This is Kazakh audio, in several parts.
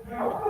Прямой.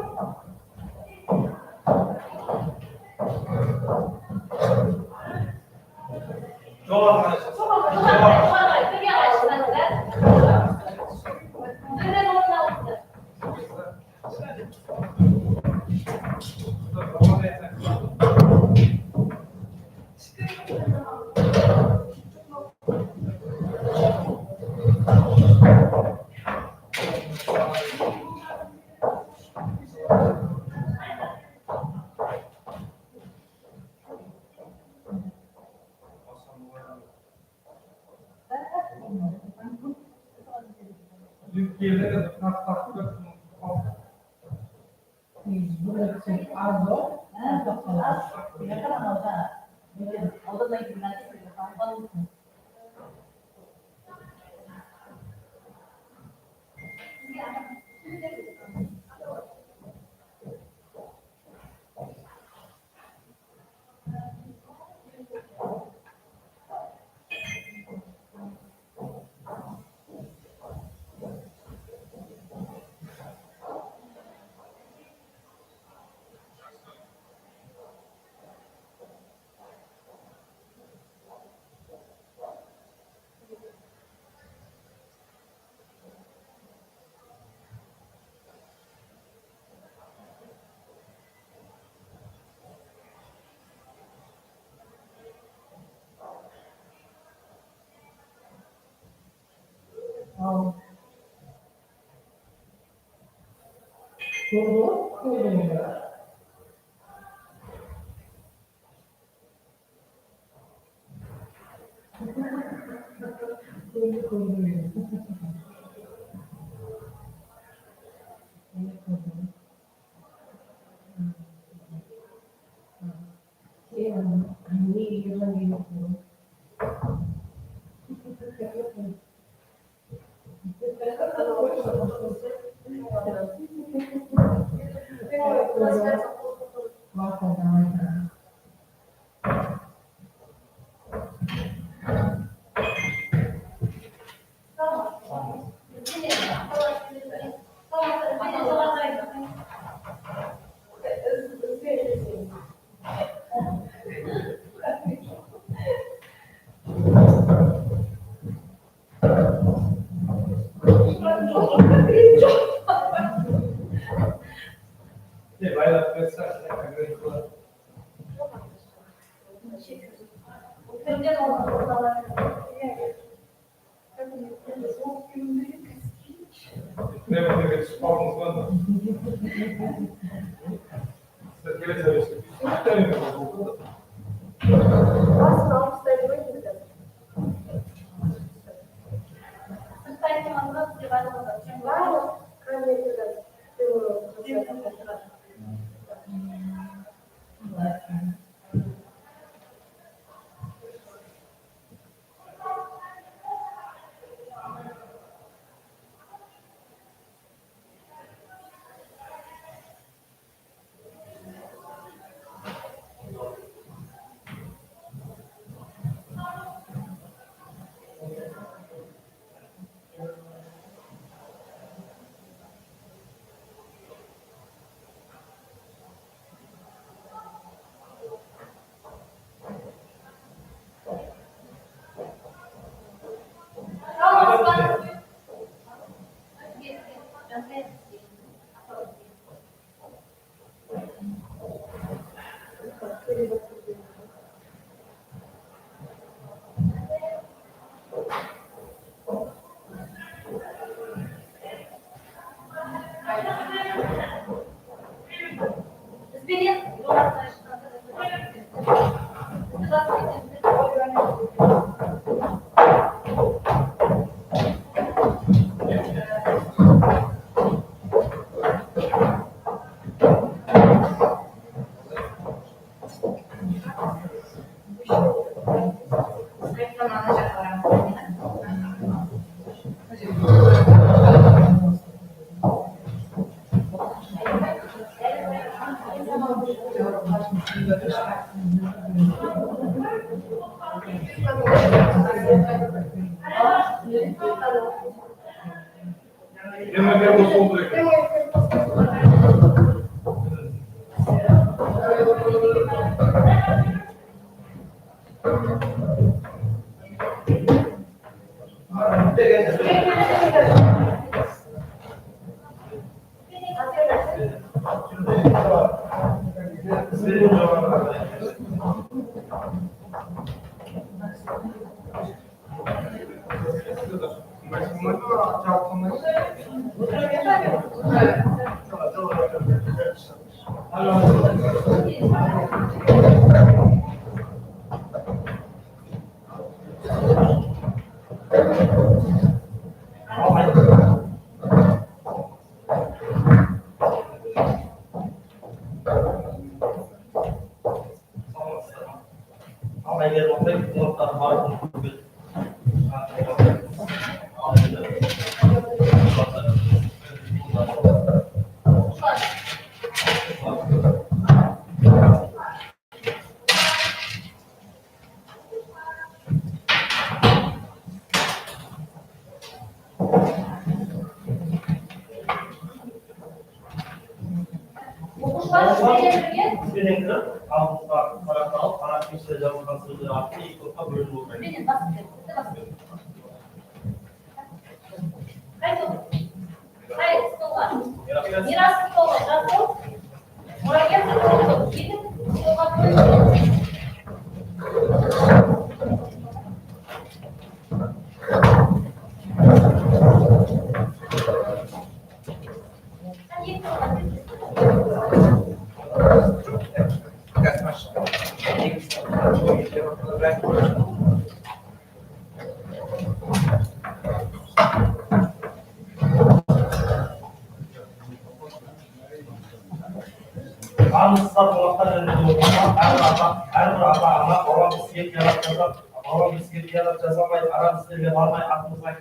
Балам бізге қиянат жасамай, арам істерге бармай, атымызға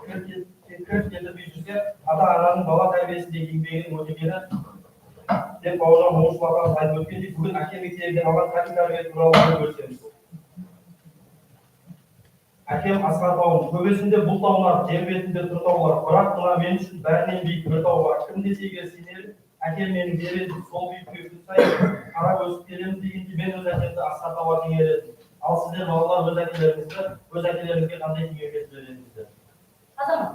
кір келтірмей жүрсе, ата-ананың бала тәрбиесінде еңбегінің өтегені деп Бауыржан Момышұлы атамыз айтып өткендей, бүгін әке мектебінен алған тәлім-тәрбие туралы ой бөлісеміз. Әкем асқар тауым, төбесінде бұл таулар, жер бетінде тұр таулар, бірақ мына мен үшін бәрінен биік бір тау бар. Кім десе егер сенер, әкем менің дер едім, сол биікке күн сайын қарап өсіп келемін дегенде мен өз әкемді асқар тауға теңер едім. Ал сіздер балалар өз әкелеріңізді, өз әкелеріңізге қандай теңеу келтірер едіңіздер? Азамат.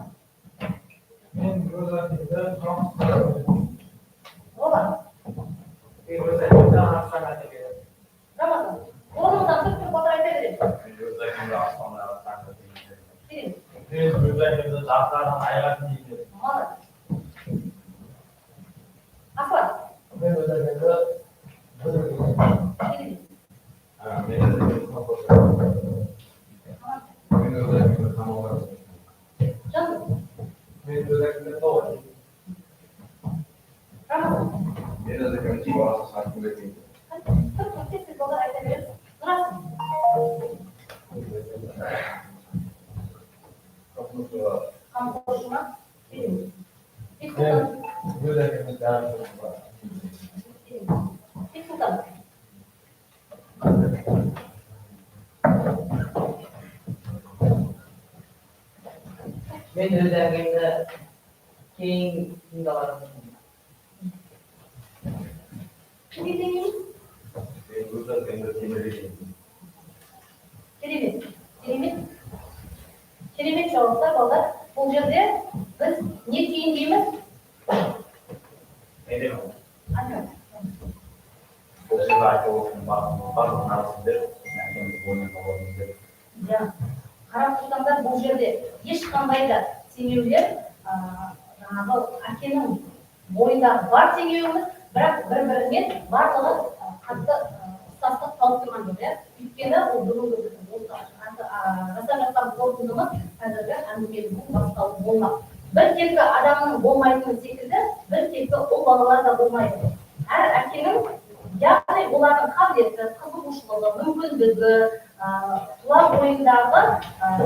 Мен өз әкемді қамқор. Ролан. Мен өз әкемді арыстан теңер едім. Рамазан. Орныңыздан тұрып тұрып отыра айта беремін. Мен өз әкемді аспандағы таңға теңер едім. Беремін. Мен өз әкемді жарқыраған айға теңер едім. Молодец. Аслан. Мен өз әкемді білімге. Беремін. Мен өз әкемді қамқоршы. Мен өз әкемді қамалға. Жандос. Мен өз әкемді тауға теңер. Рамазан. Мен өз әкемді баласы сарқынға теңер. Тұрып тұрып тез тез балалар айта береміз. Нұрасыл. Қамқоршы ма? Беремін. Бексұлтан. Өз әкемді жаратушыға. Беремін. Бексұлтан. Мен өз әкемді кең тыңдағанмын. Кімге теңейміз? Мен өз әкемді темірге теңеймін. Керемет, керемет, керемет жауаптар, балалар. Бұл жерде біз не түйіндейміз? Ата. Бұл жерде айтып отырған барлық нәрселер әкемді бойынан табамыз деп. Иә. Қарап тұрсаңдар, бұл жерде ешқандай да теңеулер, жаңағы әкенің бойындағы бар теңеуіміз, бірақ бір-бірімен барлығы қатты ұқсастық тауып тұрған жоқ, иә? Өйткені ол бүгінгі біздің осы жасап жатқан қорытындымыз қазіргі әңгімеміздің бастауы болмақ. Бір текті адамның болмайтыны секілді, бір текті ұл балалар да болмайды. Әр әкенің, яғни олардың қабілеті, қызығушылығы, мүмкіндігі, тұла бойындағы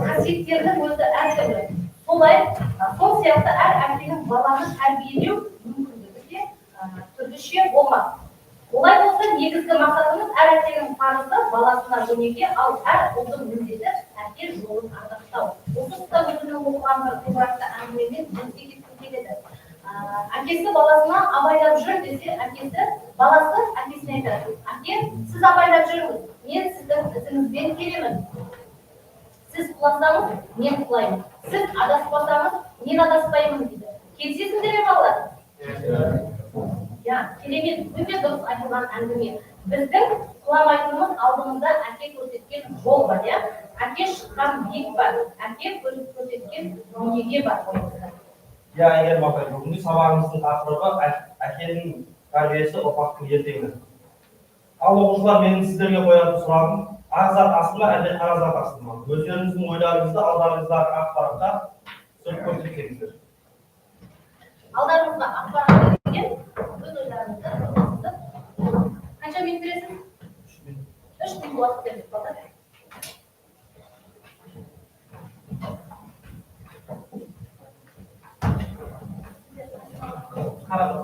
қасиеттерінің өзі әртүрлі. Солай, сол сияқты әр әкенің баланы тәрбиелеу мүмкіндігі де түрліше болмақ. Олай болса, негізгі мақсатымыз әр әкенің парызы баласына өнеге, ал әр ұлдың міндеті әке жолын ардақтау. Осы тұста өзімнің оқыған бір ғибратты әңгімемен бөлісе кеткім келеді. Әкесі баласына абайлап жүр десе, әкесі баласы әкесіне айтады: әке, сіз абайлап жүріңіз, мен сіздің ізіңізбен келемін. Сіз құласаңыз, мен құлаймын. Сіз адаспасаңыз, мен адаспаймын дейді. Келісесіңдер ме, балалар? Иә. Иә, керемет, өте дұрыс айтылған әңгіме. Біздің құламайтынымыз алдымызда әке көрсеткен жол бар, иә? Әке шыққан биік бар, әке көрсеткен өнеге бар бойымызда. Иә, Әйгерім апай, бүгінгі сабағымыздың тақырыбы әкенің тәрбиесі ұрпақтың ертеңі. Ал оқушылар, менің сіздерге қоятын сұрағым: ақ зат асыл ма, әлде қара зат асыл ма? Өздеріңіздің ойларыңызды алдарыңыздағы ақ параққа түсіріп көрсетсеңіздер. Алдарыңызға ақ парақ берілген, өз ойларыңызды сызып. Қанша минут бересіз? 3 минут. 3 минут уақыт бердік, балдар. Қара зат.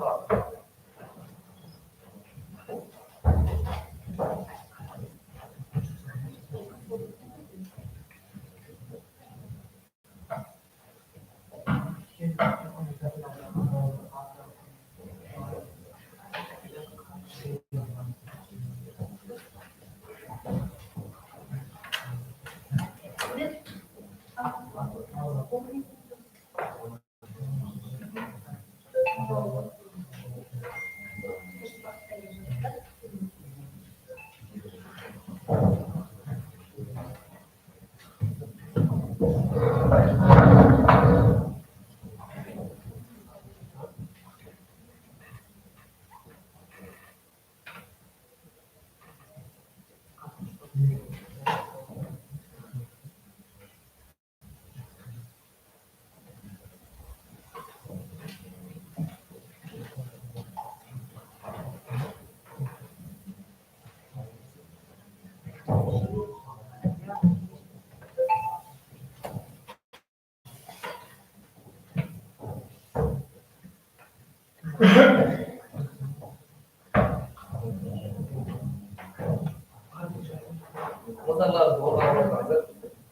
Назарларыңызды болғандарыңыз.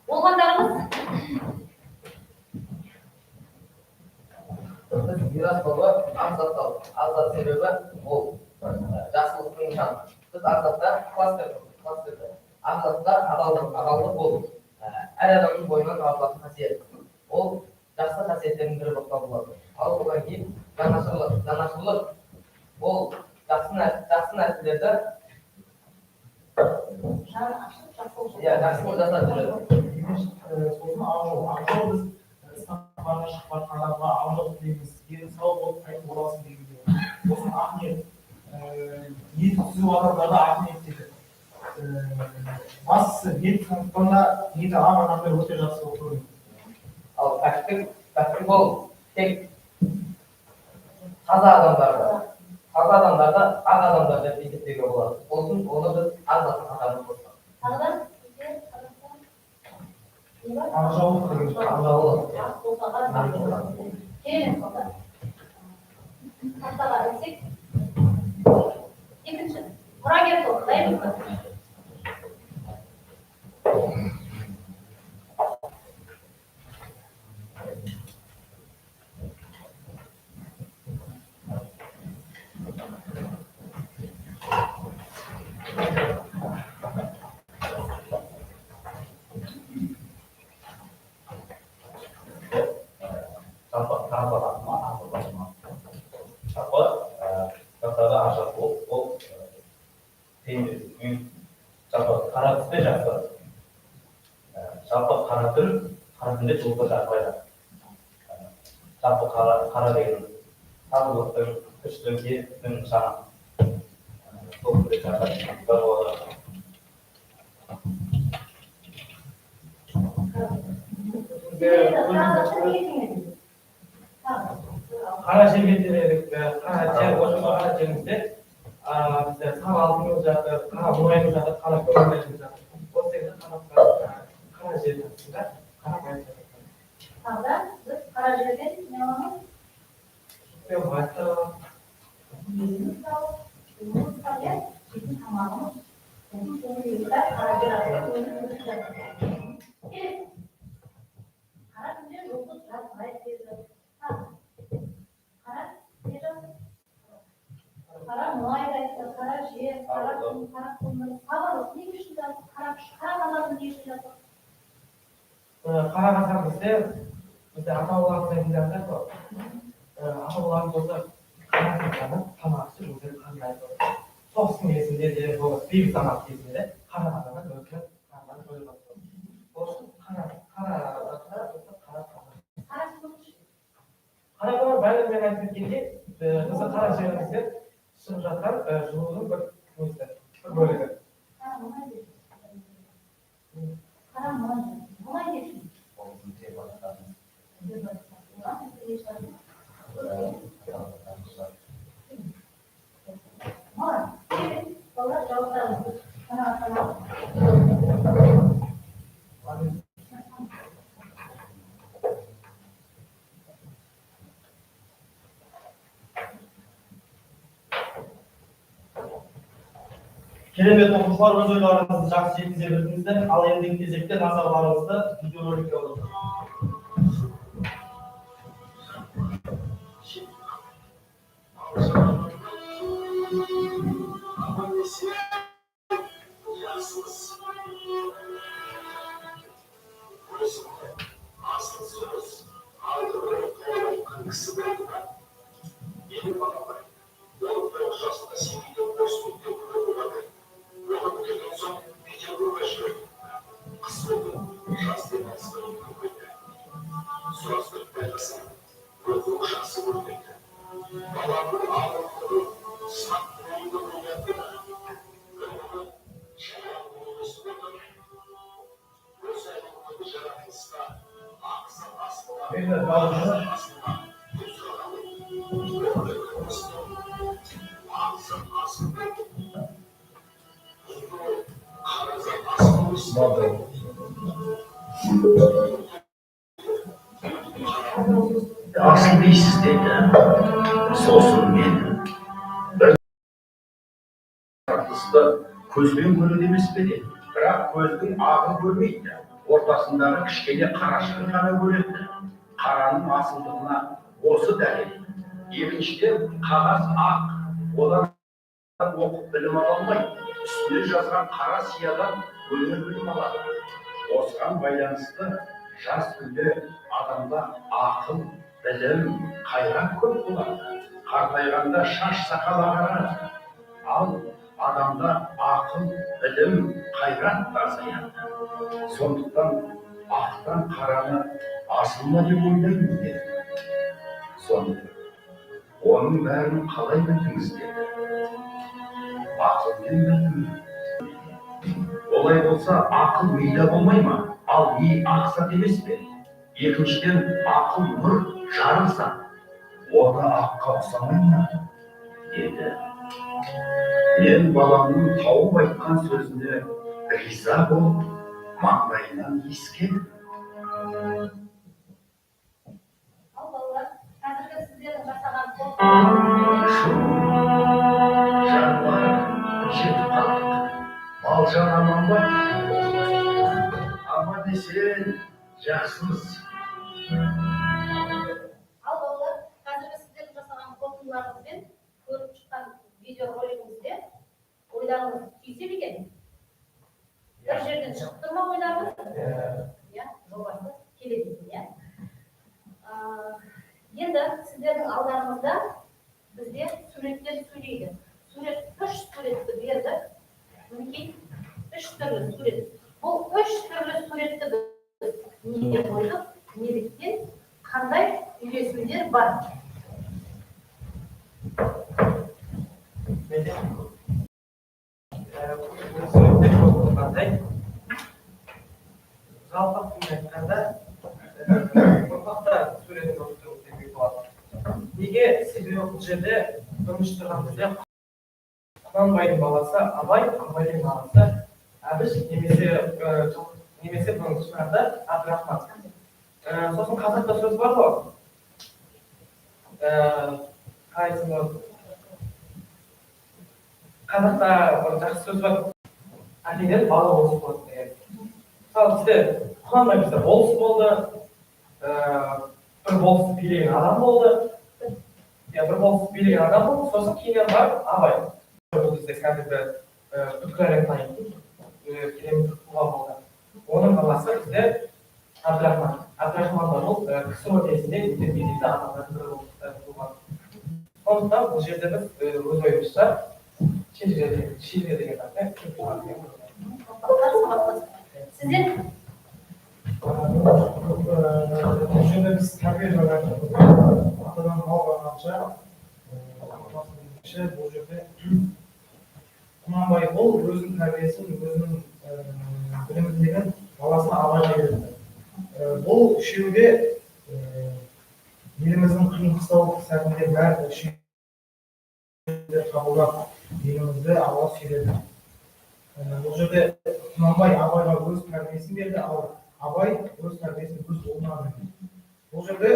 Болғандарыңыз. Біз мирас тобы ақ затты алдық. Ақ зат, себебі ол жақсылықтың нышаны. Біз ақ затта кластер кластерді. Ақ затта адалдық, адалдық ол әр адамның бойынан табылатын қасиет. Ол жақсы қасиеттердің бірі болып табылады. Ал одан кейін жанашырлық, жанашырлық ол жақсы нәрселерді Жаны ашып, жақсылық. Иә, жақсылық жасап жүреді. Сосын ақ жол. Ақ жол, біз сапарға шығып жатқан адамға ақ жол тілейміз, дені сау болып қайтып оралсын дегендей. Сосын ақ ниет, ниеті түзу адамдарды ақ ниет дейді. Бастысы ниет, сондықтан да ниеті ақ адамдар өте жақсы болып көрінеді. Ал пәктік ол тек таза адамдарды ақ адамдар деп есептеуге болады. Сол үшін оны біз ақ заттың қатарына қостық. Тағы да сізде қазақта не бар? Ақ жаулық деген. Ақ жаулық. Ақ болсаға. Керемет, балдар. Тақтаға ілсек. Екінші мұрагер тобы дайынбыз ба? Жалпы қара зат асыл ма, ақ зат асыл ма? Жалпы заттарда ажырасу ол қиын. Жалпы қара түс те жақсы. Жалпы қара түнде жұлдыздар жарқырайды. Жалпы қара деген тазалықтың, күштің, ерліктің нышаны. Сол түрде жарқырайтын болады. Қара затты неге теңедіңіз? Тағы. Қара жерге теңедік. Қара жер, осы қара жерімізде бізде қара алтынымыз жатыр, қара мұнайымыз жатыр, қара көміріміз жатыр. Осы секілді қара жердің астында қара байлық жатыр. Тағы да біз қара жерден не аламыз? Мен байлықтар аламын. Өзіміз тауып, суымыз бар, иә, жейтін тамағымыз, сосын соның қара жер арқылы өнім өсіп жатыр. Келесі. Қара түнде жұлдыз жарқырайды деді. Тағы. Қара не жазды? Қара мұнай да айтты, қара жер, қара күн, қара көмір, сабырлық не үшін жаздық? Қара күш, қара қазанды не үшін жаздық? Қара қазан бізде ата бабаларымыз айтып жатыр ғой. Ата бабаларымыз болса қара адамның тамақ ішіп өздері қарнын айтып. Соғыстың кезінде де, бейбіт заман кезінде де қара адамның өзінің қарнынан тойып жатты. Сол үшін қара қара затта қара қамыр. Қара қамыр бәрі мен айтып кеткендей, біздің қара жерімізден шығып жатқан жылудың бір несі, бір бөлігі. Қара мұнай. Мұнай не үшін? Ол біздің жер байлықтарымыз. Балалар, жауаптарыңызды қанағаттанамыз. Керемет, оқушылар, өз ойларыңызды жақсы жеткізе білдіңіздер. Ал ендігі кезекте назарларыңызды видеороликке аударамын. Асыл дейсіз деді. Сосын мен бір жаратылысты көзбен көреді емес пе деді. Бірақ көздің ағын көрмейді, ортасындағы кішкене қарашығын ғана көреді. Қараның асылдығына осы дәлел. Екіншіден, қағаз ақ, одан оқып білім ала алмайды. Үстіне жазған қара сиядан өнер білім алады. Осыған байланысты жас күнде адамда ақыл, білім, қайрат көп болады. Қартайғанда шаш сақал ағарады. Ал адамда ақыл, білім, қайрат та азаяды. Сондықтан ақтан қараны асыл ма деп ойлаймын деді. Сонда оның бәрін қалай білдіңіз деді. Ақылмен білдім. Олай болса, ақыл мида болмай ма? Ал ми ақ зат емес пе? Екіншіден, ақыл нұр, жарық зат. О да аққа ұқсамай ма? Деді. Мен баламның тауып айтқан сөзіне риза болып, маңдайынан иіскедім. Ал балалар, қазіргі сіздердің жасаған Жануар, жетіп қалдық. Балжан аман ба? Аман есен, жақсымыз. Ал балалар, қазіргі сіздердің жасаған қорытындыларыңызбен көріп шыққан видеоролигімізде ойларыңыз түйсе ме екен? Бір жерден шығып тұр ма ойларыңыз? Иә, жобасы келеді екен, иә. Енді сіздердің алдарыңызда бізде суреттер сөйлейді. Сурет, үш суретті бердік. Мінекей, үш түрлі сурет. Бұл үш түрлі суретті біз неге қойдық, неліктен, қандай үйлесімдер бар? Менде бұл суреттер көп болғандай, жалпы айтқанда, ұрпақтар суретін көріп тұрмыз демек болады. Неге? Себебі бұл жерде бірінші тұрған бізде Құнанбайдың баласы Абай, Абайдың баласы Әбіш немесе бұның шынында Әбдірахман. Сосын қазақта сөз бар ғой. Қалай айтсам болады? Қазақта бір жақсы сөз бар. Әкеден бала болыс болады деген. Мысалы, бізде Құнанбай бізде болыс болды, бір болыс билеген адам болды. Иә, бір болыс билеген адам болды. Сосын кейіннен барып Абай. Бұл бізде кәдімгі бүткіл әлем танитын керемет бір тұлға болды. Оның баласы бізде Әбдірахман. Әбдірахман да бұл КСРО кезінде өте беделді адамдардың бірі болып туған. Сондықтан бұл жерде біз өз ойымызша шежіре деген затты келіп туған деген. Ұрпақтар сабақтастығы. Сіздер? Бұл жерде біз тәрбие жайлы айтып, атадан мал барғанша отбасы, бұл жерде Құнанбай ол өзінің тәрбиесін, өзінің білімділігін баласына, Абайға үйретті. Бұл үшеуі де еліміздің қиын қыстау сәтінде бәрі үшеуі де қабылдап, елімізді алға сүйреді. Бұл жерде Құнанбай Абайға өз тәрбиесін берді, ал Абай өз тәрбиесін өз ұлына берді. Бұл жерде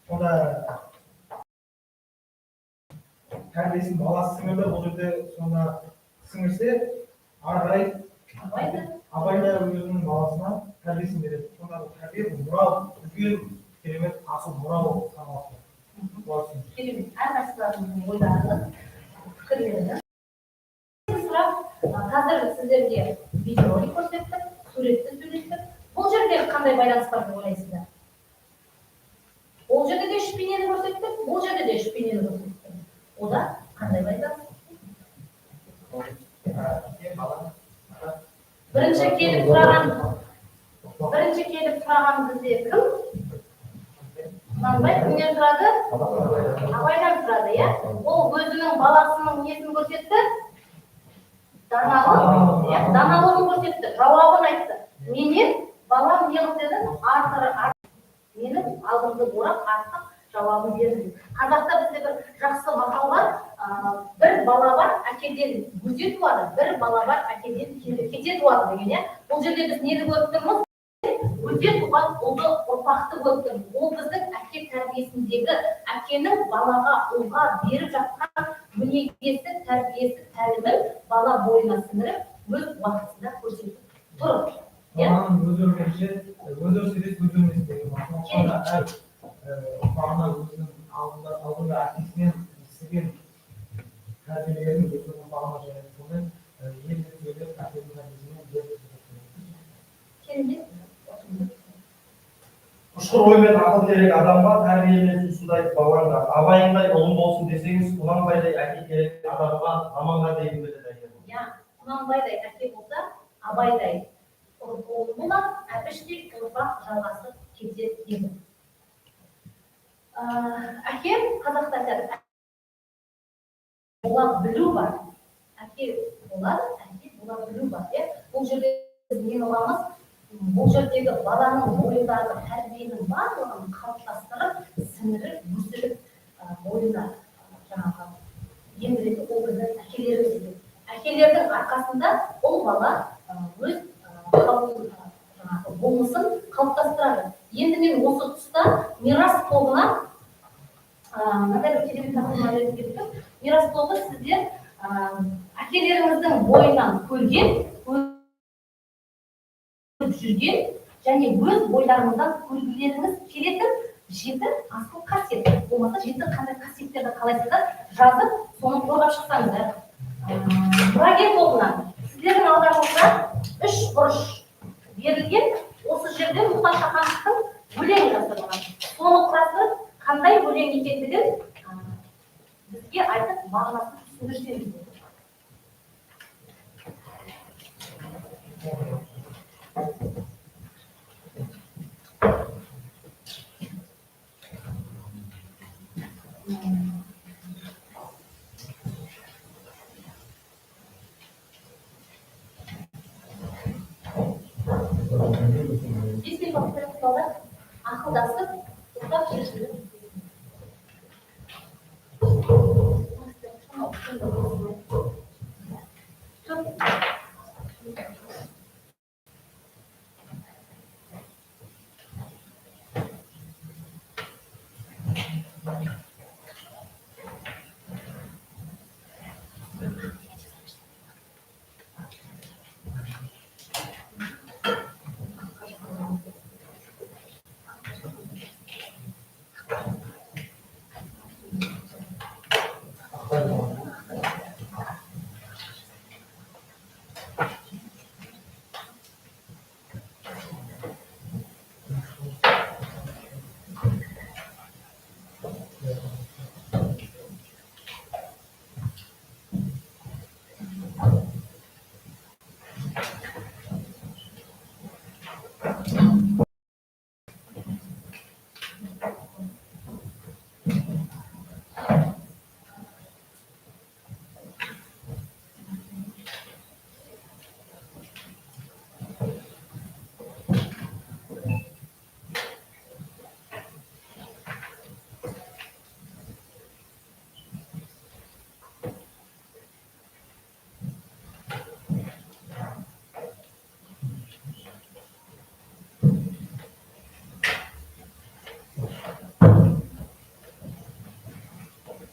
сонда тәрбиесін баласы сіңірді, бұл жерде сонда сіңірсе, ары қарай Абай да Абай да өзінің баласына тәрбиесін береді. Сонда бұл тәрбие, бұл мұра, үлкен керемет асыл мұра болып саналады. Солай түсінемін. Керемет, әрқайсыларыңыздың ойларыңыз, пікірлеріңіз. Сұрақ: қазір сіздерге видеоролик көрсеттік, суретті сөйлеттік. Бұл жерде қандай байланыс бар деп ойлайсыздар? Ол жерде де үш бейнені көрсеттік, бұл жерде де үш бейнені көрсеттік. Ода қандай байланыс? Әке, бала. Бірінші келіп сұраған бізде кім? Құнанбай кімнен сұрады? Абайдан сұрады, иә. Ол өзінің баласының несін көрсетті? Даналығын, иә, даналығын көрсетті, жауабын айтты. Менен балам не қыл деді? Артыры менің алдымды орап, артық жауабын берді. Қазақта бізде бір жақсы мақал бар: бір бала бар, әкеден өсе туады, бір бала бар, әкеден кете туады деген, иә. Бұл жерде біз нені көріп тұрмыз? Өте туған ұлды, ұрпақты көріп тұрмыз. Ол біздің әке тәрбиесіндегі, әкенің балаға, ұлға беріп жатқан өнегесі, тәрбиесі, тәлімін бала бойына сіңіріп, өз уақытысында көрсетіп тұр, иә. Баланың өзі өлгенше, өзі өлсе де өзі өлмес деген бар. Сондықтан да әр ұрпағына өзінің алдында әкесінен естіген тәрбиелерін өзінің ұрпағына жаяды. Сонымен ел де сөйлеп, әкенің тәрбиесімен ел Керемет. Ұшқыр ой мен ақыл керек адамға, тәрбиемен сусындайды балаңға. Абайыңдай ұлым болсын десеңіз, Құнанбайдай әке керек адамға, заманға дегім келеді, Әйгерім. Иә, Құнанбайдай әке болса, Абайдай ұл болады, Әбіштей ұрпақ жалғасып кетер еді. Әке, қазақта айтады, бола білу бар. Әке болады, әке бола білу бар, иә. Бұл жерде біз нені аламыз? Бұл жердегі баланың бойындағы тәрбиенің барлығын қалыптастырып, сіңіріп, өсіріп, бойына жаңағы ендіретін ол біздің әкелеріміз екен. Әкелердің арқасында ұл бала өз жаңағы болмысын қалыптастырады. Енді мен осы тұста Мирас тобына мынандай бір керемет тапсырма бергім келіп тұр. Мирас тобы, сіздер әкелеріңіздің бойынан көрген, көріп жүрген және өз бойларыңыздан көргілеріңіз келетін жеті асыл қасиет, болмаса жеті қандай қасиеттерді қалайсыздар, жазып, соны қорғап шықсаңыздар. Мұрагер тобына сіздердің алдарыңызда үш бұрыш берілген. Осы жерде Мұхтар Шахановтың өлеңі жаздырылған. Соны құрастырып, қандай өлең екендігін бізге айтып, мағынасын түсіндірсеңіздер. 5 минут уақыт береміз, балдар. Ақылдасып, тоқтап, шешіліп.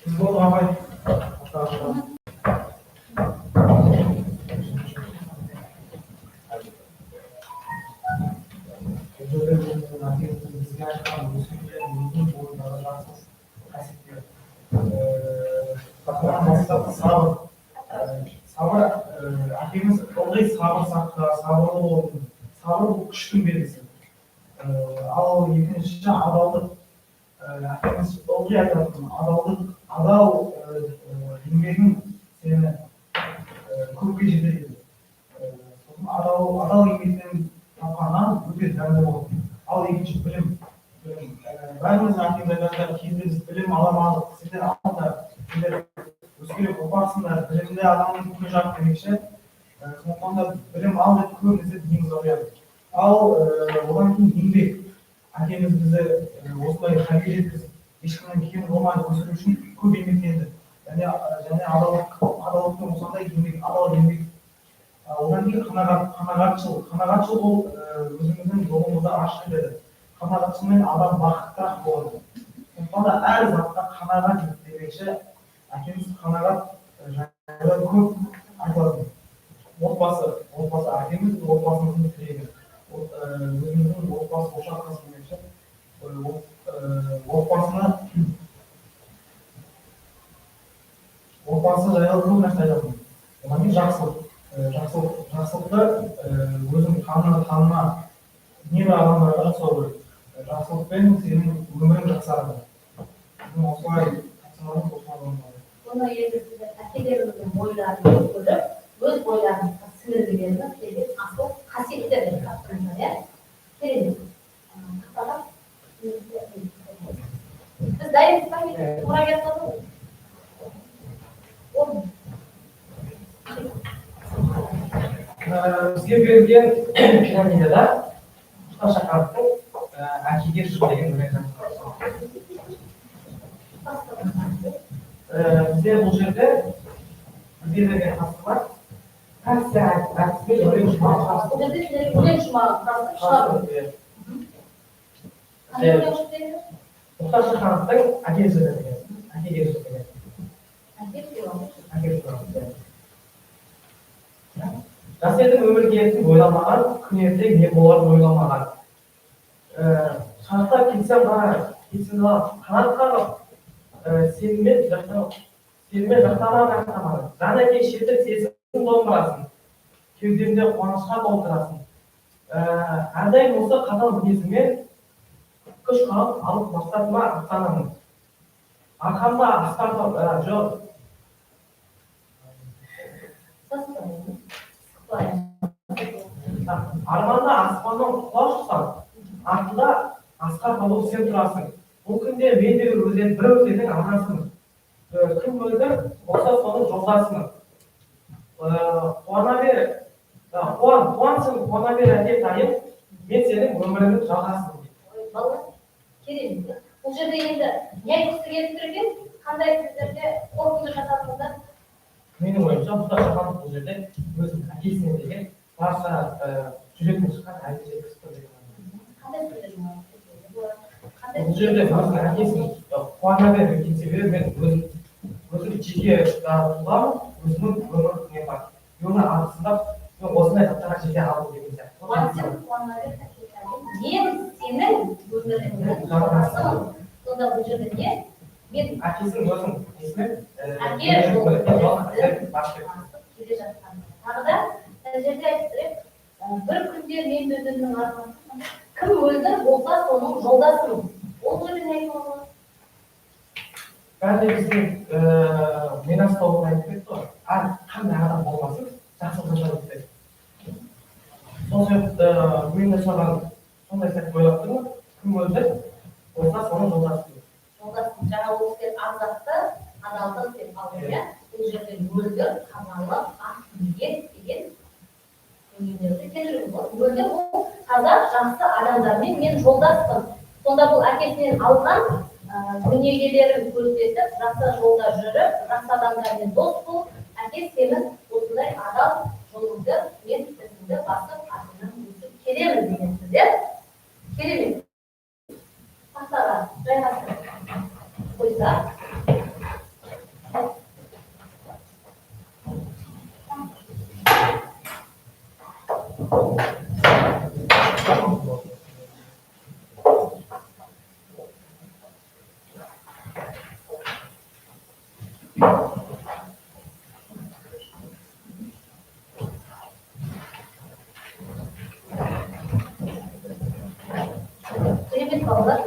Біз болдық, апай. Бұл жерде өзіміздің әкеміздің бізге айтқан өсиеттері, өзінің бойындағы жақсы қасиеттері. Одан бастап сабыр. Сабыр, әкеміз ылғи сабыр сақта, сабырлы болсын. Сабыр бұл күштің белгісі. Ал екіншісі адалдық. Әкеміз ылғи айтатын адалдық, адал еңбегің сені көпке жетелейді. Сосын адал еңбектен тапқан нан өте дәмді болады. Ал екінші білім. Білім. Бәріміздің әкеміз айтады, кезінде біз білім ала алмадық, сендер алыңдар, сендер өскелең ұрпақсыңдар, білімді адамның күні жарық демекші. Сондықтан да білім ал деп көбінесе миымызға құяды. Ал одан кейін еңбек. Әкеміз бізді осылай халге жеткізіп, ешкімнен кем қылмай өсіру үшін көп еңбектенді. Және адалдықтың осындай еңбек, адал еңбек. Одан кейін қанағат, қанағатшыл. Қанағатшыл ол өзіміздің жолымызды ашық етеді. Қанағатшылмен адам бақыттырақ болады. Сондықтан да әр затқа қанағат ет демекші, әкеміз қанағат жайлы көп айтылатын. Отбасы, отбасы әкеміз отбасымыздың тірегі. Өзіміздің отбасы ошақ қасы демекші. Отбасы жайлы көп нәрсе айтатын. Одан кейін жақсылық. Жақсылықты өзің таныма небір адамдарға жасау керек. Жақсылықпен сенің өмірің жақсарады. Біздің осылай тапсырмамыз осылай орындалады. Бұны енді сіздер әкелеріңіздің бойларын көріп, өз бойларыңызға сіңіргілеріңіз келген асыл қасиеттер деп таптыңыздар, иә? Керемет. Тақтаға біз дайынбыз ба? Мұрагер қызы? Бізге берілген пирамидада Мұхтар Шахановтың әкеге жыр деген өлең жазылған. Бізде бұл жерде бізге берілген тапсырма әксе әдіспен өлең шумағын құрастыру. Бұл жерде сіздерге өлең шумағын құрастырып шығару. Қандай өлең шықты енді? Мұхтар Шахановтың әке жыры деген. Әкеге жыр деген. Әке жыры. Әке жыры. Жас едім өмірге ертең ойламаған, күн ертең не боларын ойламаған. Шарықтап кетсем ғана, кетсем ғана қанат қағып, сенімен жақтамаған. Жан әке шертіп сезім домбырасын, кеудемде қуанышқа толтырасын. Әрдайым осы қатал мінезіңмен күш қуат алып мақсатыма аттанамын. Арқамда асқар жоқ. Арманда аспаннан құлаш ұстап, артында асқар тауып сен тұрасың. Бұл күнде мен де бір өзеннің арнасымын. Кім мөлдір болса соның жолдасымын. Қуана бер, қуансың, қуана бер әке тайым, мен сенің өміріңнің жалғасымын. Ой, балалар, керемет. Бұл жерде енді не айтқысы келіп тұр екен? Қандай сіздерде қорытынды жасадыңыздар? Менің ойымша, Мұхтар Шаханов бұл жерде өзінің әкесіне деген барша жүректен шыққан әнді жеткізіп тұр деген ойым. Қандай сөздер болады? Бұл жерде өзінің әкесін қуана бер деген себебі мен өзім жеке тұлғамын, өзімнің өмір нем бар. Өмір арқасында мен осындай заттарға жете алдым деген сияқты. Қуансың, қуана бер, әке тайым. Мен сенің өміріңнің жалғасымын. Сонда бұл жерде не? Мен әкесінің өзінің несімен әке жолын келе жатқан. Тағы да мына жерде айтып тұр, бір күнде мен өзімнің арманым, кім мөлдір болса соның жолдасымын. Ол жерде не айтуға болады? Бәрі де біздің Мирас тобында айтып кетті ғой, әр қандай адам болмасын жақсылық жасау керек. Сол себепті мен де соған сондай сәт ойлап тұрмын, кім мөлдір болса соның жолдасымын. Жолдасым. Жаңа ол кісілер ақ затты адалдық деп алды, иә? Бұл жерде мөлдір, тазалық, ақ ниет деген дүниелерді келтіруге болады. Мөлдір ол таза, жақсы адамдармен мен жолдаспын. Сонда бұл әкесінен алған өнегелерін көрсетіп, жақсы жолда жүріп, жақсы адамдармен дос болып, әке сенің осындай адал жолыңды мен ізіңді басып артыңнан өсіп келемін деген сөздер. Керемет. Тақтаға жайғастырып қойсақ. Керемет, балалар.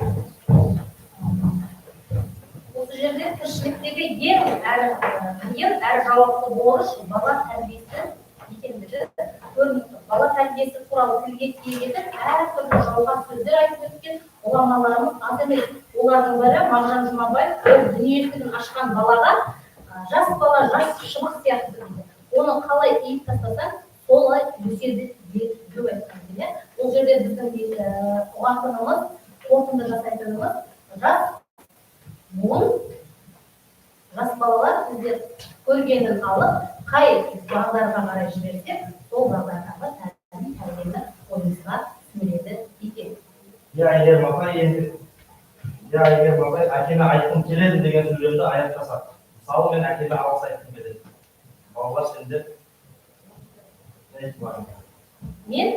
Осы жерде тіршіліктегі ең әрі қиын, әрі жауапты борыш бала тәрбиесі екендігі көрініп тұр. Бала тәрбиесі туралы тілге тиек етіп, әртүрлі жауған сөздер айтып өткен ғұламаларымыз аз емес. Олардың бірі Мағжан Жұмабаев. Ол дүние есігін ашқан балаға жас бала жас шыбық сияқты дейді. Оны қалай иіп тастасаң, солай өседі деп айтқан екен. Бұл жерде біздің ұғатынымыз, қорытынды жасайтынымыз, жас буын, жас балалар біздер көргенін алып, қай бағдарға қарай жіберсек, сол бағдардағы тәлім тәрбиені ойымызға сіңіреді екен. Иә, Әйгерім апай, енді иә, Әйгерім апай, әкеме айтқым келеді деген сөйлемді аяқтасақ. Мысалы, мен әкеме алғыс айтқым келеді. Балалар, сендер не айтып? Мен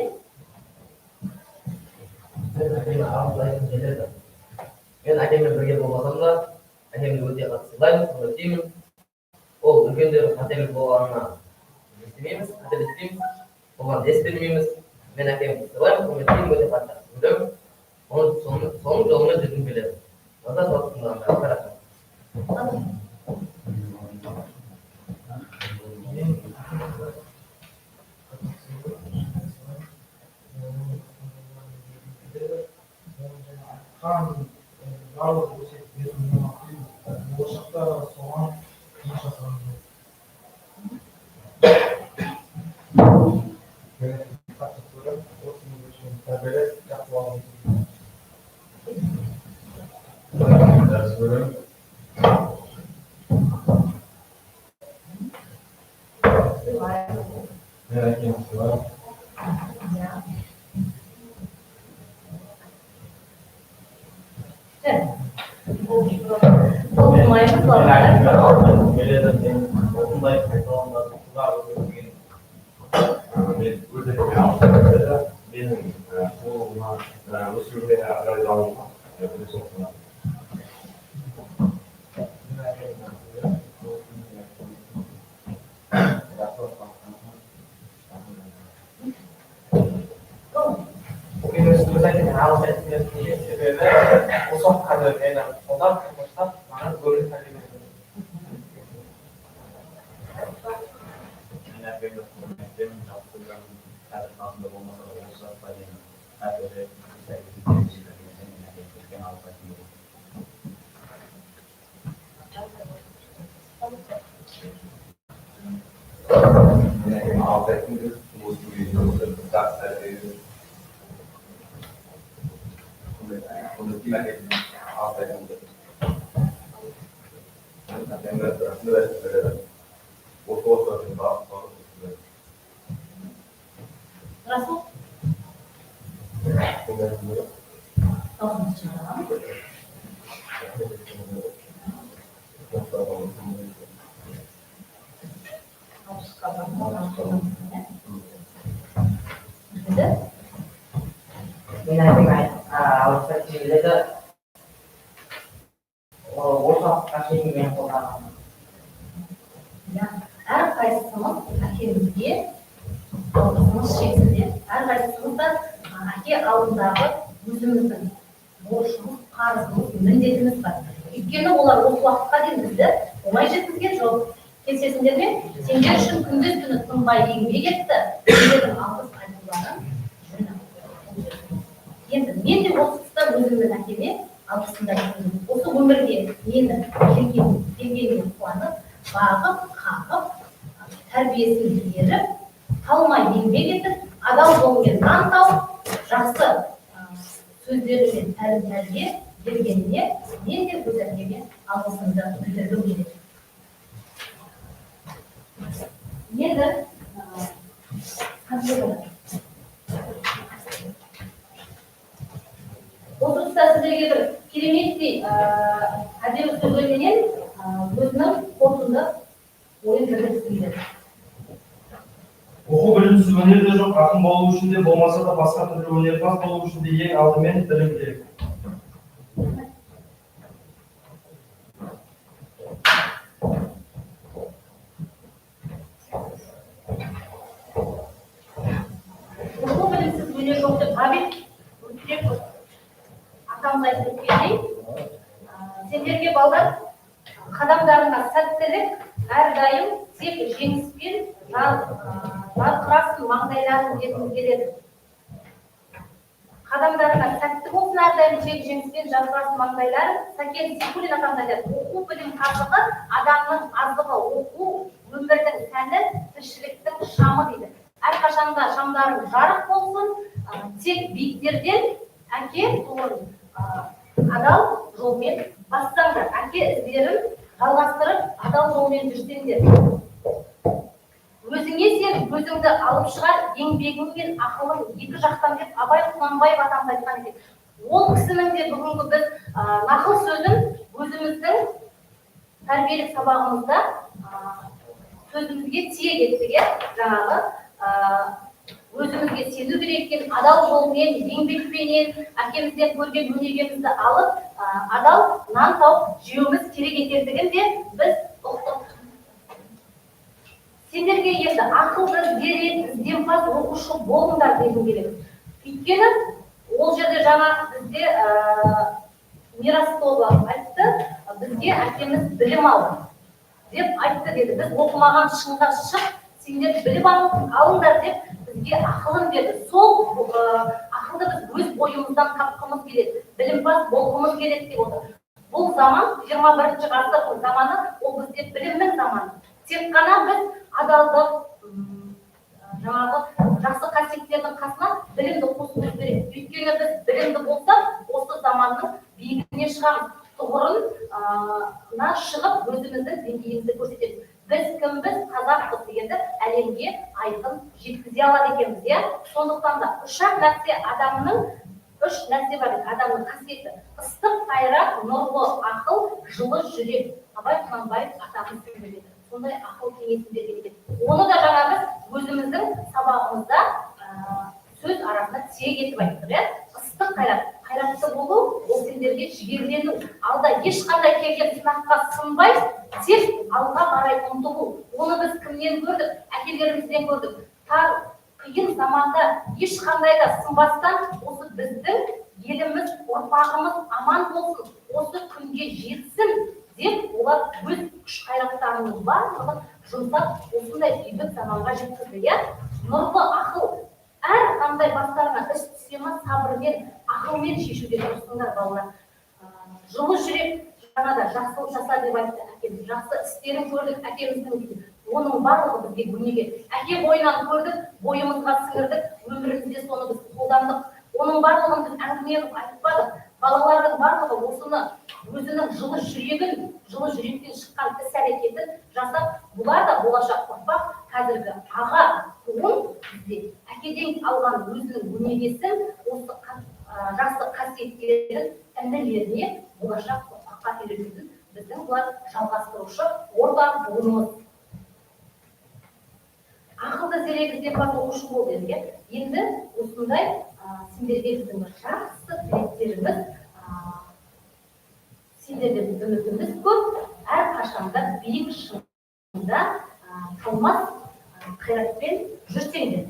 Мен әкеме алғыс айтқым келеді. Мен әкеммен бірге болмасам да, әкемді өте қатты сыйлаймын, құрметтеймін. Ол үлкендердің қателік болғанына не істемейміз, қателеспейміз, оған дес бермейміз. Мен әкемді сыйлаймын, құрметтеймін, өте қатты жақсы көремін. Оның соның жолымен жүргім келеді. Назар салып тыңдағандарыңызға рахмет. Мен әкемді қатты сыйлаймын, оның жаңа айтқан барлық өсиеттерін болашақта соған жұмыс жасағым келеді. Мен әкемді қатты көремін, осының үшін тәрбиелеп, жақсы бала Жақсы көремін. Сыйлаймын. Мен әкемді сыйлаймын. Иә. Толтырмаймыз, Мен балалар. әкеме алғыс айтқым келеді. Мен осындай қайталанбас оқиға өткізген. Мен өз әкеме алғыс айтқым келеді. Менің сұлулығыма, өсіруге, әрі дамуыма үлес қосқан. Мен әкемді жақсы көремін. Жақсы отбасы. Мен өз әкеме алғыс айтқым келеді. Неге? Себебі осы уақытқа дейін мені қолдап, қорғап, маған өмір тәрбие берді. Мен әкемді құрметтеймін, жақсы көремін. Қазір қасымда болмаса да, осы жасқа дейін тәрбиелеп, іс әрекеттерін мен әкемге үлкен алғыс айтқым келеді. Мен әкеме алғыс айтқым келеді. Осы күнге дейін осы жақсы тәрбие беріп, құрметтеймін, әкемді алғыс айтқым келеді. Әкемге рахмет айтқым келеді. Осы отбасын бағып бағып өсірген. Расул, Сондай айтқым келеді. дауысыңызды шығарамын. Рахмет айтқым келеді. Жақсы адам. Алғысқа бармын. Енді Мен әкеме алғыс айтқым келеді. Осы уақытқа шейін мені қолдаған. Иә, әрқайсымыз әкемізге алғысымыз шексіз, иә. Әрқайсымыз да әке алдындағы өзіміздің борышымыз, қарызымыз, міндетіміз бар. Өйткені олар осы уақытқа дейін бізді оңай жеткізген жоқ. Келісесіңдер ме? Сендер үшін күндіз түні тынбай еңбек етті. Сендердің алғыс айтуларың жөн. Енді мен де осы тұста өзімнің әкеме алғысымды айтқым. Осы өмірге мені келгеніне қуанып, бағып, қағып, тәрбиесін беріп, талмай еңбек етіп, адал жолмен нан тауып, жақсы сөздерімен тәлім тәрбие бергеніне мен де өз әкеме алғысымды білдіргім келеді. Енді осы тұста сіздерге бір кереметтей әдемі сөздерменен өзінің қорытынды ойын білдіргісі келеді. Оқу білімсіз өнер де жоқ, ақын болу үшін де, болмаса да басқа түрлі өнерпаз болу үшін де ең алдымен білім керек. көне жоқ деп Ғабит Мүсірепов атамыз айтып өткендей, сендерге, балдар, қадамдарыңа сәттілік, әрдайым тек жеңіспен жарқырасын маңдайларың дегім келеді. Қадамдарыңа сәтті болсын, әрдайым тек жеңіспен жарқырасын маңдайларың. Сәкен Сейфуллин атамыз айтады: оқу білім қазығы, адамның азығы, оқу өмірдің сәні, тіршіліктің шамы дейді. Әрқашанда шамдарың жарық болсын, тек биіктерден әке тұғырын адал жолмен бассаңдар, әке іздерін жалғастырып адал жолмен жүрсеңдер. Өзіңе сен, өзіңді алып шығар еңбегің мен ақылың екі жақтан деп Абай Құнанбаев атамыз айтқан екен. Ол кісінің де бүгінгі біз нақыл сөзін өзіміздің тәрбиелік сабағымызда сөзімізге тиек еттік, иә, жаңағы өзімізге сену керек екен, адал жолмен, еңбекпенен әкемізден көрген өнегемізді алып, адал нан тауып жеуіміз керек екендігін де біз ұқтық. Сендерге енді ақылды, зерек, ізденімпаз оқушы болыңдар дегім келеді. Өйткені ол жерде жаңа бізде Мирас тобы айтты, бізге әкеміз білім ал деп айтты деді. Біз оқымаған шыңға шық, сендер білім алыңдар деп бізге ақылын берді. Сол ақылды біз өз бойымыздан тапқымыз келеді, білімпаз болғымыз келеді деп отыр. Бұл заман 21 ғасырдың заманы, ол бізде білімнің заманы. Тек қана біз адалдық, жаңағы жақсы қасиеттердің қасына білімді қосуымыз керек. Өйткені біз білімді болсақ, осы заманның биігіне шығамыз, тұғырына шығып өзіміздің деңгейімізді көрсетеміз. Біз кімбіз, қазақпыз дегенді әлемге айқын жеткізе алады екенбіз, иә? Сондықтан да үш-ақ нәрсе адамның, үш нәрсе бар адамның қасиеті: ыстық қайрат, нұрлы ақыл, жылы жүрек. Абай Құнанбаев атамыз сөйледі, сондай ақыл кеңесін берген екен. Оны да жаңа біз өзіміздің сабағымызда сөз арасында тиек етіп айттық, иә? Ыстық қайрат, қайратты болу ол сендерге жігерлену, алда ешқандай келген сынаққа сынбай, тек алға қарай ұмтылу. Оны біз кімнен көрдік? Әкелерімізден көрдік. Тар қиын заманда ешқандай да сынбастан осы біздің еліміз, ұрпағымыз аман болсын, осы күнге жетсін деп олар өз күш қайраттарының барлығын жұмсап осындай бейбіт заманға жеткізді, иә? Нұрлы ақыл, әр қандай бастарына іс түсе ма, сабырмен, ақылмен шешуге тырысыңдар, балалар. Жылы жүрек, жаңа да жақсылық жаса деп айтты әкеміз, жақсы істерін көрдік әкеміздің дейді. Оның барлығы бізге өнеге. Әке бойынан көрдік, бойымызға сіңірдік, өмірімізде соны біз қолдандық. Оның барлығын біз әңгіме қылып айтпадық. Балалардың барлығы осыны өзінің жылы жүрегін, жылы жүректен шыққан іс әрекетін жасап, бұлар да болашақ ұрпақ, қазіргі аға буын бізде әкеден алған өзінің өнегесін, осы жақсы қасиеттерін інілеріне, болашақ ұрпаққа үйрететін біздің бұлар жалғастырушы орта буынымыз. Ақылды, зерек, ізденімпаз оқушы бол дедік, иә? Енді осындай сендерге біздің жақсы тілектеріміз, сендерден үмітіміз көп, әрқашанда биік шыңда талмас қайратпен жүрсеңдер.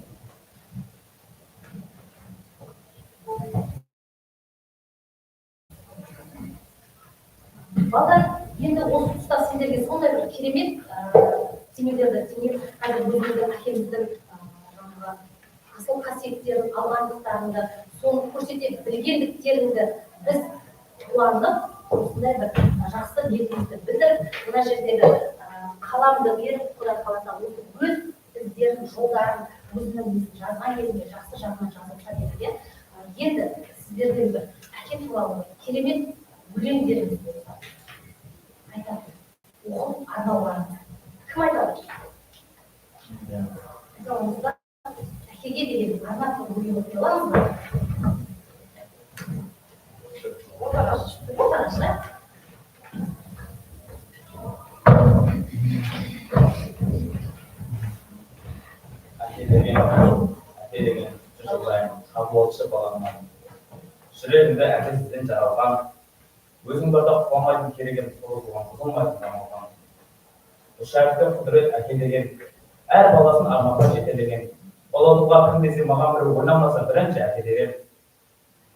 Балдар, енді осы тұста сендерге сондай бір керемет теңеулерді теңеп, қазір өзіміздің әкеміздің жаңағы асыл қасиеттерін алғандықтарыңды, соны көрсете білгендіктеріңді біз қуанып, осындай бір жақсы ниетімізді білдіріп, мына жердегі қаламды беріп, Құдай қаласа, осы өз іздерін, жолдарын, өзінің несін жазған кезінде жақсы жағынан жазылса дедік, иә? Енді сіздерден бір әке туралы керемет өлеңдеріңіз болса айтатын, оқып арнауларыңыз. Кім айтады? Айта аламыз ба? Әкеге деген арнап өлең оқи аламыз ба? Ортаға шығайық. Әке деген, әке деген жырлайын, қабылшы баламнан. Жүрегімді әкесізден жаралған, өзің барда құламайтын керегім созылған, бұзылмайтын жамалған. Үш әріпті құдірет әке деген, әр баласын арманға жетелеген. Ұлы тұлға кім десе, маған бір ойланбаса, бірінші әке дер едім.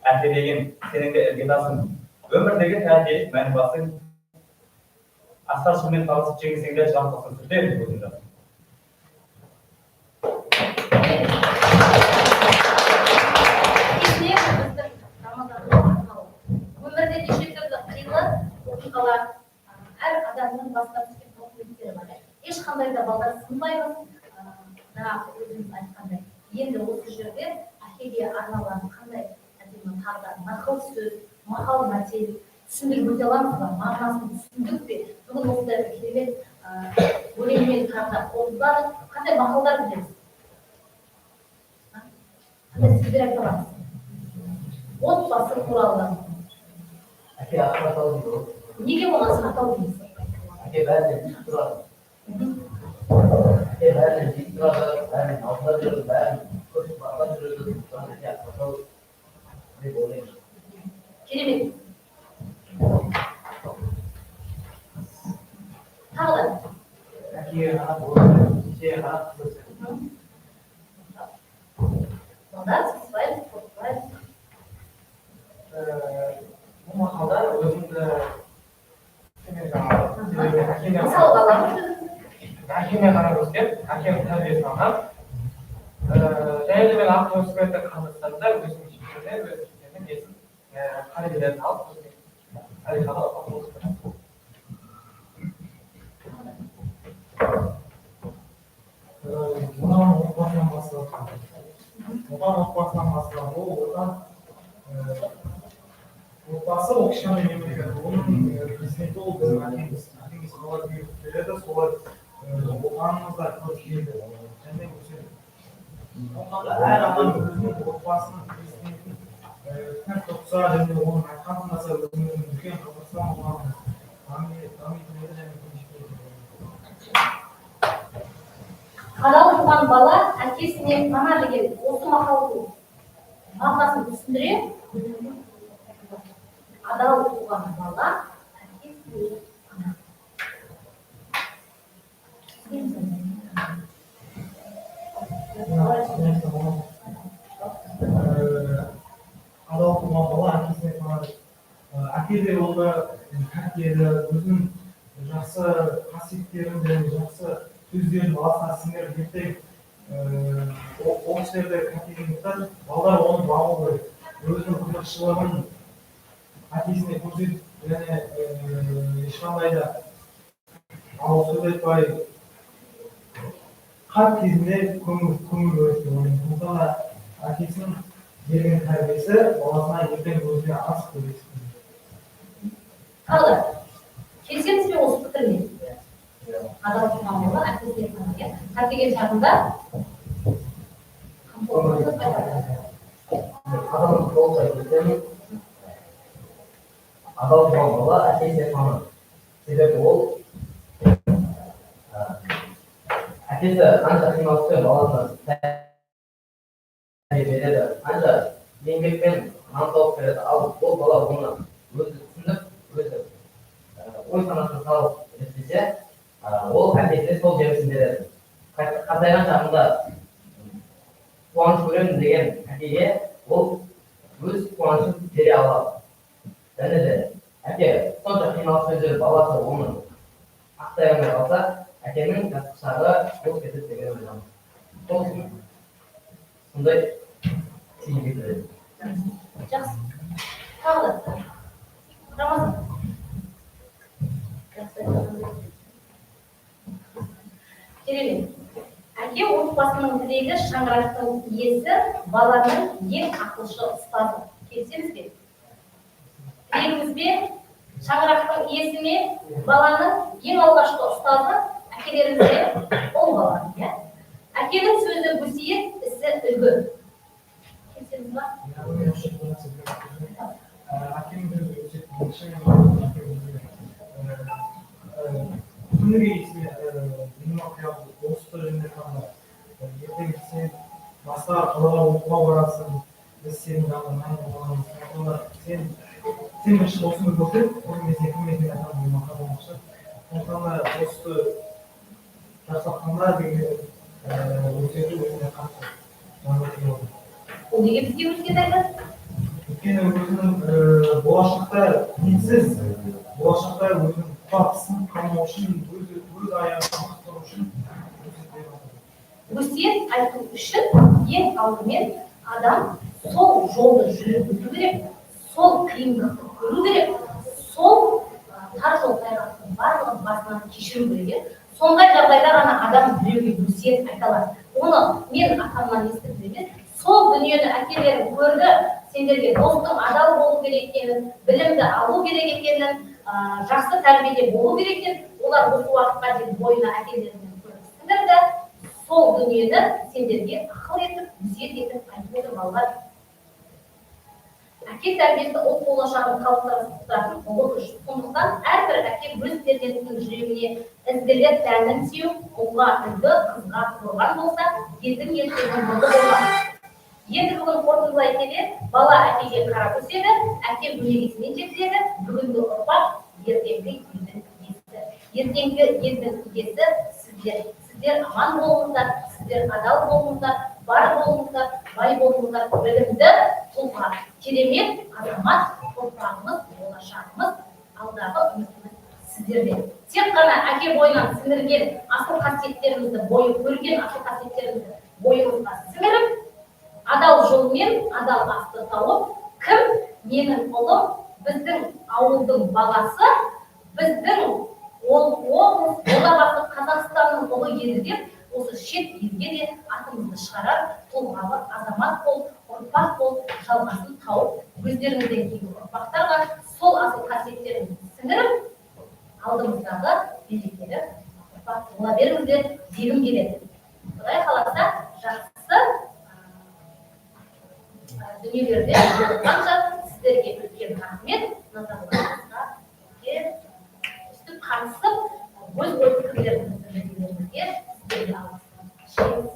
Әке деген сенің де іргетасың, өмірдегі тәрбиелік мән басың. Асқар шыңмен таласып жеңсең де, жылап қалсаң сүртер көзің жасын. Кешіне біздің Рамазанның арнауы. Өмірде неше түрлі қилы оқиғалар, әр адамның басына түскен тауқыметтері бар. Ешқандай да балдар сынбаймыз, жаңағы өзіңіз айтқандай. Енді осы жерде әкеге арналған қандай әдемі тағы да нақыл сөз, мақал мәтел түсіндіріп өте аламыз ба? Мағынасын түсіндік пе? Бүгін осындай бір керемет өлеңмен тағы да қорытындыладық. Қандай мақалдар білеміз? Қандай сөздер айта аламыз? Отбасы туралы. Әке асқар тау дейді ғой. Неге оны асқар тау дейміз? Әке бәрінен биік тұрады. Әке бәрінен биік тұрады, бәрінен алдында жүреді, бәрін көрсетіп бастап жүреді. Сондықтан әке асқар тау деп ойлаймын. Керемет. Тағы да. Әкеге қарап өседі, шешеге қарап қыз өседі. Балдар, сыспаймыз, қорықпаймыз. Бұл мақалдар өзімді мен жаңағы себебі әкеме Мысалға аламыз өзімізді. Әкеме қарап өскен, әкемнің тәрбиесін алған. Және де мен ақыл өсіп кетті Қазақстанда өзімнің шешемнен, өз шешемнің несін, қариялерін алып, өзіме тарихқа ұрпақ өсіп кетті. Отан отбасынан басталады. Отан отбасынан басталады. Ол отан, отбасы ол кішкентай мемлекет. Оның президенті ол біздің әкеміз. Әкеміз қалай бұйрық береді, солай отанымыз да көркейеді және өседі. Сондықтан да әр адам өзінің отбасының президентін пәк тұтса және оның айтқанын тыңдаса, өзіміздің үлкен Қазақстан отанымыз дамитын еді және келешекте. Адал туған бала әкесіне пана деген осы мақалдың мағынасын түсіндіре. Адал туған бала әкесіне пана. Адал туған бала әкесіне пана деп. Әке де ол да пәк еді, өзінің жақсы қасиеттерін және жақсы сөздерін баласына сіңіріп ертең ол кісілер де қартайғандықтан балалар оны бағу керек. Өзінің артықшылығын әкесіне көрсетіп және ешқандай да ауыз сөз айтпай қарт кезінде көңіл бөледі деп ойлаймын. Сондықтан да әкесінің берген тәрбиесі баласына ертең өзіне асық деп есептеймін. Тағы да келісеміз бе осы пікірмен? Адал туған бала әкесіне пана, иә? Қартайған шағында қамқорлықты қайтарады. Адал толықтай келісемін. Адал туған бала әкесіне пана. Себебі ол әкесі қанша қиналыспен баласына тәрбие береді, қанша еңбекпен нан тауып береді, ал ол бала оны өзі түсініп, өзі ой санасына салып реттесе, ол әкесіне сол жемісін береді. Қартайған шағында қуаныш көремін деген әкеге ол өз қуанышын бере алады. Және де әке сонша қиналыспен жүріп баласы оны ақтай алмай қалса, әкенің жастық шағы бос кетеді деген ойдамын. Сол үшін сондай түйін келтіреді. Жақсы. Тағы да. Рамазан. Жақсы. Керемет. Әке отбасының тірегі, шаңырақтың иесі, баланың ең ақылшы ұстазы. Келісеміз бе? Тірегіміз бе? Шаңырақтың иесі ме? Баланың ең алғашқы ұстазы әкелеріміз бе? Ол баланың, иә? Әкенің сөзі өсиет, ісі үлгі. Келісеміз ба? Әкенің сөзі өсиет. Күніге есіме менің оқиғам осы жөнінде қандай. Ертең сен басқа қалаға оқуға барасың, біз сенің жаныңнан боламыз. Сондықтан да сен бірінші осыны көрсет, сосын мен сенің кім екенін айтамын деген мақал болмақшы. Сондықтан да осы жақсылап тыңда деген өсиеті өзіме қатты. Жазу туралы. Ол неге бізге өсиет айтады? Өйткені өзінің болашақта ниетсіз, болашақта өзінің құлап сынып қалмау үшін, өз аяғын мықты тұру үшін өсиет беріп жатыр. Өсиет айту үшін ең алдымен адам сол жолды жүріп өту керек, сол қиындықты көру керек, сол тар жол тайғақтың барлығын басынан кешіру керек, иә. Сондай жағдайда ғана адам біреуге өсиет айта алады. Оны мен атамнан естідім емес, сол дүниені әкелерің көрді, сендерге достың адал болу керек екенін, білімді алу керек екенін, жақсы тәрбиеде болу керек екенін, олар осы уақытқа дейін бойына әкелерінен көріп сіңірді. Сол дүниені сендерге ақыл етіп, өсиет етіп айтып отыр, балалар. Әке тәрбиесі ұлт болашағын қалыптастыратын ұлы күш. Сондықтан әрбір әке өз перзентінің жүрегіне ізгілік дәнін сеуіп, ұлға үлгі, қызға қорған болса, елдің ертеңі нұрлы болмақ. Енді бүгін қорытындылай келе, бала әкеге қарап өседі, әке өнегесімен жетіледі. Бүгінгі ұрпақ ертеңгі елдің иесі. Ертеңгі елдің иесі сіздер. Сіздер аман болыңыздар, сіздер адал болыңыздар, бар болыңыздар, бай болыңыздар, білімді тұлға, керемет азамат, ұрпағымыз, болашағымыз, алдағы үмітіміз сіздерде. Тек қана әке бойынан сіңірген асыл қасиеттерімізді, бойы көрген асыл қасиеттерімізді бойымызға сіңіріп, адал жолмен адал асты тауып, кім менің ұлым, біздің ауылдың баласы, біздің ол облыс, ордабасы, Қазақстанның ұлы еді деп осы шет елге де атымызды шығарар тұлғалы азамат болып, ұрпақ болып жалғасын тауып, өздеріңізден кейінгі ұрпақтарға сол асыл қасиеттеріңізді сіңіріп, алдымыздағы берекелі ұрпақ бола беріңіздер дегім келеді. Құдай қаласа, жақсы дүниелерде жолыққанша. Сіздерге үлкен рахмет, назарларыңызға, үлкен өстіп қатысып, өз ой пікірлеріңізді білдіргендеріңізге сіздерге алғысым шексіз.